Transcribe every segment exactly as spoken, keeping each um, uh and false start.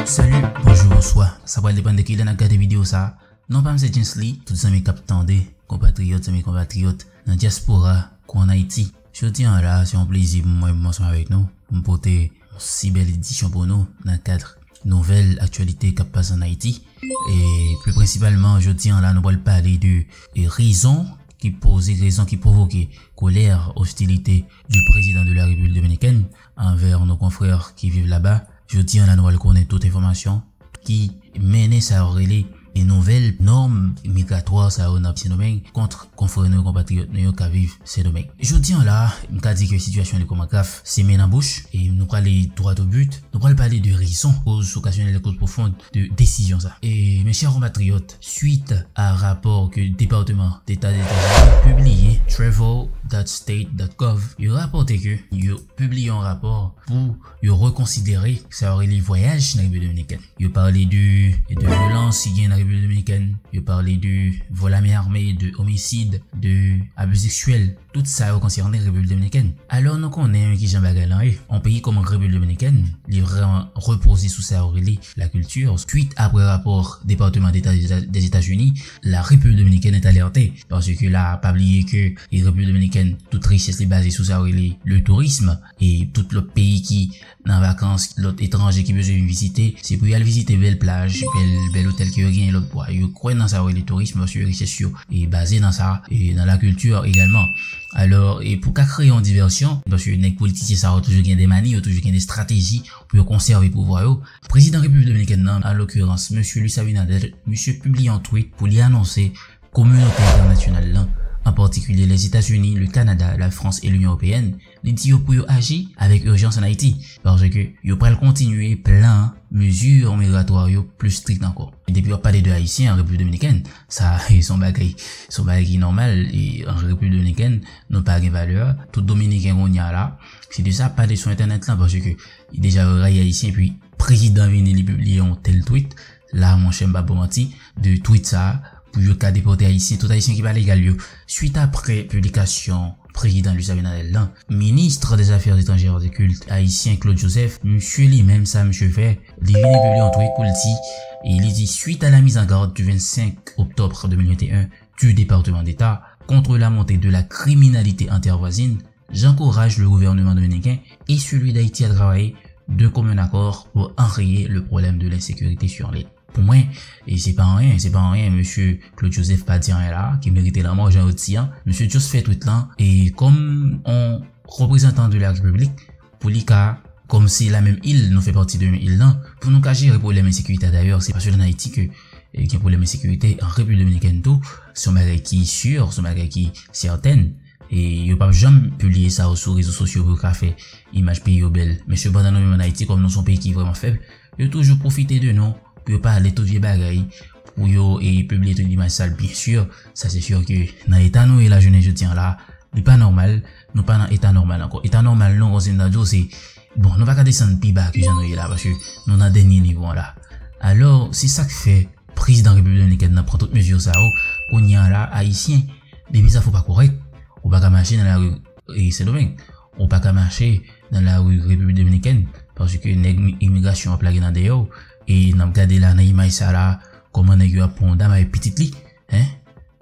Salut, bonjour, bonsoir. Sa pral depann de kilè n ap gade videyo sa. Non pa m se Jensley, tout zanmi k ap tande, konpatriyòt, zanmi konpatriyòt nan dyaspora, kou an Ayiti. Jodi an la, se yon plezi pou mwen pou m ansanm avèk nou, pou m pote yon si bèl edisyon pou nou nan kad nouvèl aktyalite k ap pase an Ayiti. E pli prensipalman, jodi an la, nou pral pale de, e, rezon ki poze, rezon ki pwovoke kolè, ostilite du président de la République dominicaine envers nos confrères qui vivent là-bas. Jodi an la, nou pral konnen tout enfòmasyon ki mennen sa yo rele e nouvèl nòm migratwa sa yo nan Sendomeng kont konfrè nou yo, konpatriyòt nou yo k ap viv Sendomeng. Jodi an la, m ka di ke sitiyasyon li kòman grav, se men nan bouch, e nou prale droit au but, nou pral pale de rezon, causes occasionnelles et causes profondes de desizyon sa. E mes chers compatriotes, suite à rapport ke Depatman Deta Etazini pibliye, travel dot state dot gov, yo rapòte ke yo pibliye yon rapò pou yo rekonsidere sa yo rele vwayaj nan Repiblik Dominikèn. Yo pale de, de vyolans ki gen nan Repiblik Dominikèn, yo pale de vòl a men ame, de omisid, de abi seksyèl. Tout sa yo konsène Repiblik Dominikèn. Alò, nou konnen kijan bagay lan ye. Yon peyi kòm Repiblik Dominikèn, li vrèman repoze sou sa yo rele lakilti. Suit apre rapò Depatman Deta Dèzetazini, la Repiblik Dominikèn est alerte. Paske la, pa bliye ke e Repiblik Dominikèn, tout richès li baze sou sa yo rele le tourisme. E tout lòt peyi ki nan vakans, lòt etranje ki bezwen vin vizite, se pou y al vizite bèl plaj, bèl, bèl otèl ke yo genyen lòt bò. Yo kwè nan sa yo rele tourism, paske richès yo e baze nan sa, e nan lakilti egalman. Alò, e pou ka kreye yon divèsyon, paske nèg politisyen sa yo toujou gen de mani, yo toujou gen de estrateji pou yo konsève pouvwa yo, prezidan Repiblik Dominikèn nan, an lokirans, mesye Luis Abinader, misye pibliye yon tweet pou li anonse kominote entènasyonal lan, an patikilye Lèzetazini, le Kanada, la Frans e Linyon Ewopeyèn, li di yo pou yo aji avèk ijans an Ayiti, paske yo pral kontinye plan, mezi migratwa yo pli strik ankò. Depi w ap pale de Ayisyen an Repiblik Dominikèn, sa se yon bagay, se yon bagay ki nòmal, e an Repiblik Dominikèn, nou pa gen valè. Tout Dominiken kounye a la, se de sa ap pale sou entènèt lan, paske deja yo rayi Ayisyen, epi prezidan vini, li pibliye yon tèl tweet. La, monchè, m p ap ba w manti, de tweet sa a, pou yo ka depòte Ayisyen, tout Ayisyen ki pa legal yo. Suit apre piblikasyon prezidan Luis Abinader lan, minis dèzafè etranjè e di kilt ayisyen Claude Joseph, misye li menm, sa misye fè, li vini pibliye yon tweet pou l di, e li di, suite à la mise en garde du vingt-cinq octobre deux mille vingt et un du département d'État contre la montée de la criminalité intervoisine, j'encourage le gouvernement dominicain et celui d'Haïti à travailler de commun accord pour enrayer le problème de l'insécurité sur l'île. Pou mwen, e se pa anyen, se pa anyen, mesye Claude Joseph pa di anyen la, ki merite lanmò, jan yo di an. Mesye just fè tweet lan, e kòm yon reprezantan de la Repiblik, pou li ka, kòm se la menm il, nou fè pati de menm il lan, pou nou ka jere pwoblèm ensekirite a. Dayè, se pa sèl an Ayiti ke, e, gen pwoblèm ensekirite, an Repiblik Dominikèn tou, se yon bagay ki si, se yon bagay ki sètèn. E yo p ap janm pibliye sa yo sou rezo sosyo pou yo ka fè imaj peyi yo bèl. Men sepandan, nou menm an Ayiti, kòm nou se yon peyi ki vrèman fèb, yo toujou pwofite de nou pou yo pale tout vye bagay, pou yo, e, pibliye tout imaj sal. Byen si, sa se si ke nan eta nou ye la jounen jodi an la, li pa nòmal, nou pa nan eta nòmal ankò. Eta nòmal nou, kòm si m ta di w, se, bon, nou pa ka desann pi ba ke jan nou ye la, paske nou nan dènye nivo an la. Alò, se sa k fè prezidan Repiblik Dominikèn nan pran tout mezi sa yo. Kounye a la, Ayisyen, depi zafè w pa kòrèk, ou pa ka mache nan lari, e, Sendomeng. Ou pa ka mache nan lari Repiblik Dominikèn, paske nèg mi-, imigrasyon ap lage nan dèyè w. E n ap gade la nan imaj sa la, kòman nèg yo ap pran yon dam avèk pitit li, en,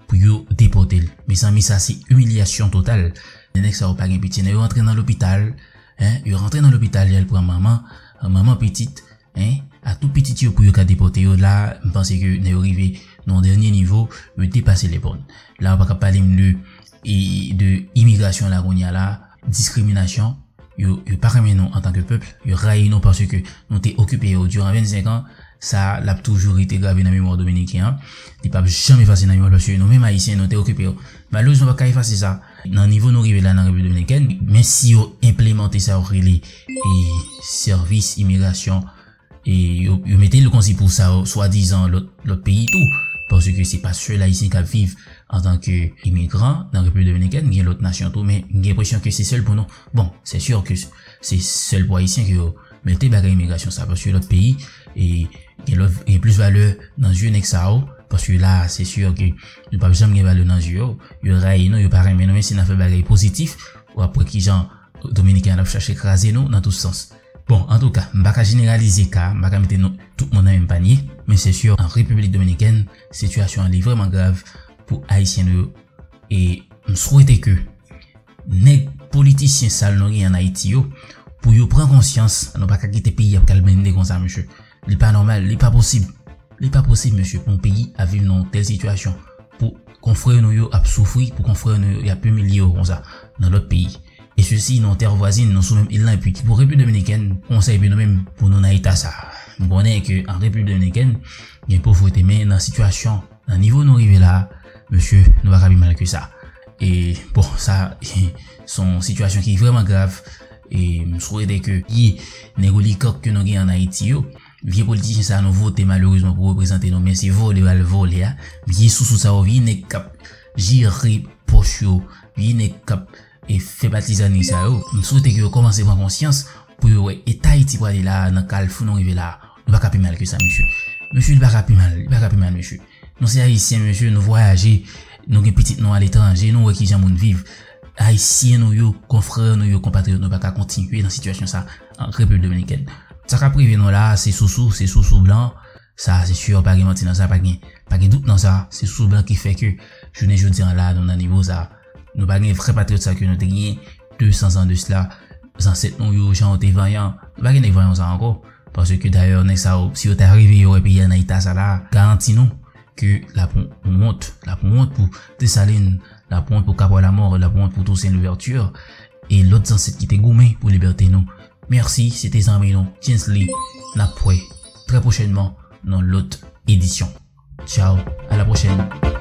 pou yo depòte l. Mezanmi, sa se imilyasyon total. Nèg sa yo pa gen pitye, non. Yo rantre nan lopital, en, yo rantre nan lopital, y al pran manman, manman pitit, en, ak tout pitit yo pou yo ka depòte yo. La, m panse ke nèg yo rive nan yon dènye nivo, yo depase lè bòn. La, ou pa ka pale m de, e, de imigrasyon la kounye a la, diskriminasyon, yo, yo pa renmen nou antanke pèp, yo rayi nou paske nou te okipe yo diran vennsenk an, sa l ap toujou rete grave nan memwa dominiken an. Li p ap janm efase nan memwa l, paske nou menm Ayisyen, nou te okipe yo. Malerezman, pa ka efase sa. Nan nivo nou rive la nan Repiblik Dominikèn, men si yo enplimante sa yo rele, e, sèvis imigrasyon, e yo, yo mete l konsi pou sa yo, swadizan lòt, lòt peyi tou. Paske se pa sèl Ayisyen k ap viv antanke imigran nan Repiblik Dominikèn, gen lòt nasyon tou, men m gen enpresyon ke se sèl pou nou. Bon, se si ke se sèl pou Ayisyen ke yo mete bagay imigrasyon sa, paske lòt peyi, e gen lòt, gen plis valè nan zye nèg sa yo, paske la, se si ke nou p ap janm gen valè nan zye yo, yo rayi nou, yo pa renmen nou, men si n ap fè bagay pozitif, w ap wè kijan Dominiken an ap chache kraze nou nan tout sans. Bon, antouka, m pa ka jeneralize ka, m pa ka mete nou, tout moun nan menm panye, men se si, an Repiblik Dominikèn, sitiyasyon an li vrèman grav pou Ayisyen nou yo. E m swete ke nèg politisyen sal nou gen an Ayiti yo, pou yo pran konsyans, nou pa ka kite peyi ap kalbende konsa, mesye. Li pa nòmal, li pa posib. Li pa posib, mesye, pou yon peyi ap viv nan yon tèl sitiyasyon. Pou konfrè nou yo ap soufri, pou konfrè nou yo ap imilye yo konsa nan lòt peyi. E sesi nan yon tè vwazin, nou sou menm il lan, epi ki pou Repiblik Dominikèn, konsa, epi nou menm, pou nou nan eta sa. M konnen ke an Repiblik Dominikèn, gen povrete, men nan sitiyasyon, nan nivo nou rive la, mesye, nou pa ka pi mal ke sa. E bon, sa, se yon sitiyasyon ki vrèman grav. E m swete ke vye nèg oligak ke nou gen an Ayiti yo, vye politisyen sa nou vote malerezman pou reprezante nou, men se vòlè yo al vòlè a. Vye sousou sa yo, vye nèg k ap jere pòch yo, vye nèg k ap e fè patizani sa yo, m swete ke yo kòmanse pran konsyans pou yo wè eta Ayiti prale la, nan kalfou nou rive la. Nou pa ka pi mal ke sa, mesye. Mesye, li pa ka pi mal, li pa ka pi mal, mesye. Nou se Ayisyen, mesye, nou vwayaje, nou gen pitit nou aletranje, nou wè kijan moun viv. Ayisyen nou yo, konfrè nou yo, konpatriyòt nou pa ka kontinye nan sitiyasyon sa an Repiblik Dominikèn. Sa k ap rive nou la, se sousou, se sousou blan. Sa, se si, pa gen manti nan sa, pa gen, pa gen dout nan sa. Se sousou blan ki fè ke jounen jodi an la, nou nan nivo sa. Nou pa gen vrè patriyòt sa ke nou te genyen de san zan de sila. Zansèt nou yo, jan yo te vanyan, nou pa gen nèg vanyan sa ankò. Paske dayè, nèg sa yo, si yo ta rive, yo wè peyi a nan eta sa la, garanti nou ke l ap yon wont, l ap yon wont pou Desalin, l ap yon wont pou Kapwa Lamò, l ap yon wont pou Tousen Louvèti, e lòt zansèt ki te goumen pou libète nou. Mèsi, se te zanmi nou, Jensley. N ap wè trè pwochènman nan lòt edisyon. Tchao, à la prochaine.